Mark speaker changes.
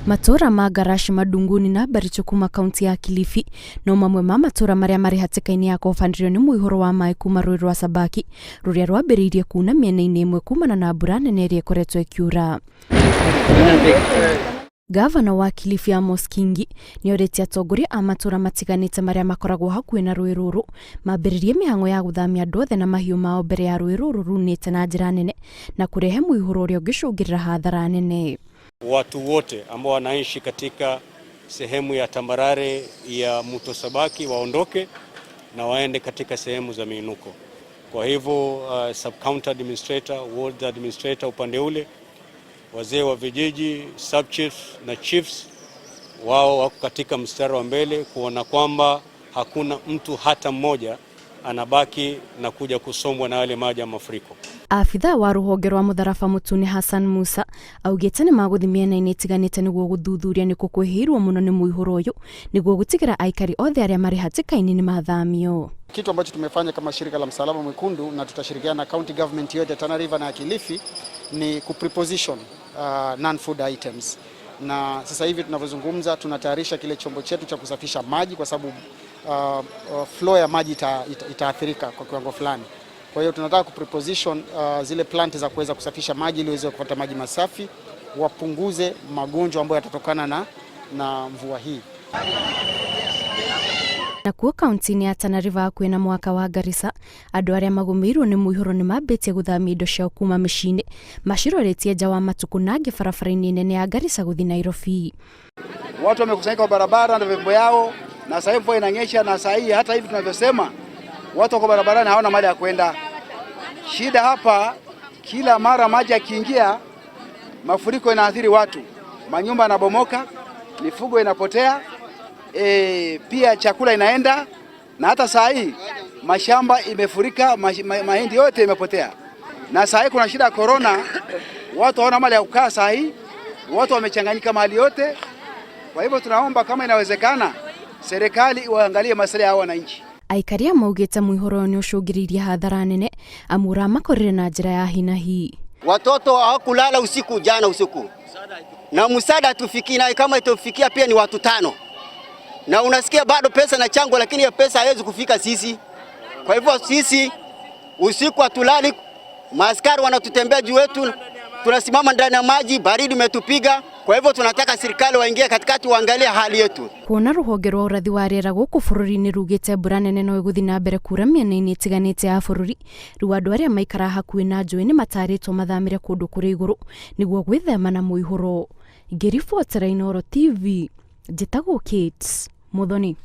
Speaker 1: Matũra ma Garashi, Madunguni na Baricho kuma kaunti ya Kilifi no mamwe ma matũra marĩa marĩ hatĩka-inĩ ya kũbanĩrio nĩ mũihũro wa maĩ kuma rũĩ rwa Sabaki rũrĩa rwambĩrĩirie kuna mĩena-inĩ ĩmwe kumana na mbura nene ĩrĩa ĩkoretwo ĩkiura. Gavana wa Kilifi Amos Kingi nĩ orĩtie atongoria a matũra matiganĩte marĩa makoragwo hakuhĩ na rũĩ rũrũ mambĩrĩrie mĩhang'o ya gũthamia andũ othe na mahiũ mao mbere ya rũĩ rũrũ runĩte na njĩra nene na kũrehe mũihũro ũrĩa ũngĩcũngĩrĩra hathara nene.
Speaker 2: Watu wote ambao wanaishi katika sehemu ya tambarare ya mto Sabaki waondoke na waende katika sehemu za miinuko. Kwa hivyo sub county administrator, ward administrator upande ule, wazee wa vijiji, sub chiefs na chiefs wao wako katika mstari wa mbele kuona kwamba hakuna mtu hata mmoja anabaki na kuja kusombwa na yale maji ya mafuriko.
Speaker 1: Abithaa wa rũhonge rwa mũtharaba mũtune Hassan Musa augĩte nĩ magũthiĩ mĩena-inĩ ĩtiganĩte nĩguo gũthuthuria nĩkũ kwĩhĩirwo mũno nĩ mũihũro ũyũ nĩguo gũtigĩra aikari othe arĩa marĩ hatĩka-inĩ nĩ mathamio.
Speaker 3: Kitu ambacho tumefanya kama shirika la Msalaba Mwekundu na tutashirikiana na county government yote ya Tana River na ya Kilifi ni kupreposition non-food items, na sasa hivi tunavyozungumza tunatayarisha kile chombo chetu cha kusafisha maji kwa sababu flow ya maji itaathirika kwa kiwango fulani. Kwa hiyo tunataka kupreposition zile plant za kuweza kusafisha maji ili waweze kupata maji masafi, wapunguze magonjwa ambayo yatatokana na mvua hii.
Speaker 1: Nakuo kaunti-inĩ ya Tana River hakuhĩ na mũhaka wa Garissa, andũ arĩa magũmĩirwo nĩ mũihũro nĩ mambĩtie gũthamia indo ciao kuma mĩciĩ-inĩ maciroretie nja wa matukũ na angĩ barabara-inĩ nene ya Garissa gũthiĩ Nairobi.
Speaker 4: Watu wamekusanyika kwa barabara na vyombo yao, na sasa hivi mvua inanyesha, na saa hii hata hivi tunavyosema watu wako barabarani hawana mahali ya kwenda. Shida hapa, kila mara maji yakiingia, mafuriko inaathiri watu, manyumba yanabomoka, mifugo inapotea, pia chakula inaenda, na hata saa hii mashamba imefurika, mahindi yote imepotea, na saa hii kuna shida ya corona, watu hawana mahali ya kukaa saa hii, watu wamechanganyika mahali yote. Kwa hivyo tunaomba kama inawezekana, serikali iwaangalie maslahi ya wananchi.
Speaker 1: Aikari a maugĩte mũihũro ũyũ nĩ ũcũngĩrĩirie hathara nene amu ũramakorire na njĩra ya hinahi.
Speaker 5: Watoto hawakulala usiku jana usiku, na msaada hatufikii, na kama itufikia pia ni watu tano, na unasikia bado pesa na chango, lakini hiyo pesa haiwezi kufika sisi. Kwa hivyo sisi usiku hatulali, maaskari wanatutembea juu yetu, tunasimama ndani ya maji, baridi imetupiga. Kwa hivyo tunataka serikali waingie katikati, waangalie hali yetu.
Speaker 1: Kuona rũhonge rwa ũrathi wa rĩera gũkũ bũrũri-inĩ rugĩte mbura nene no ĩgũthiĩ na mbere kura mĩena-inĩ ĩtiganĩte ya bũrũri, rĩu andũ arĩa maikaraga hakuhĩ na njũĩ nĩ matarĩtwo mathamĩre kũndũ kũrĩ igũrũ nĩguo gwĩthema na mũihũro. Ngĩribotera Inooro TV, njĩtagwo Kate Muthoni.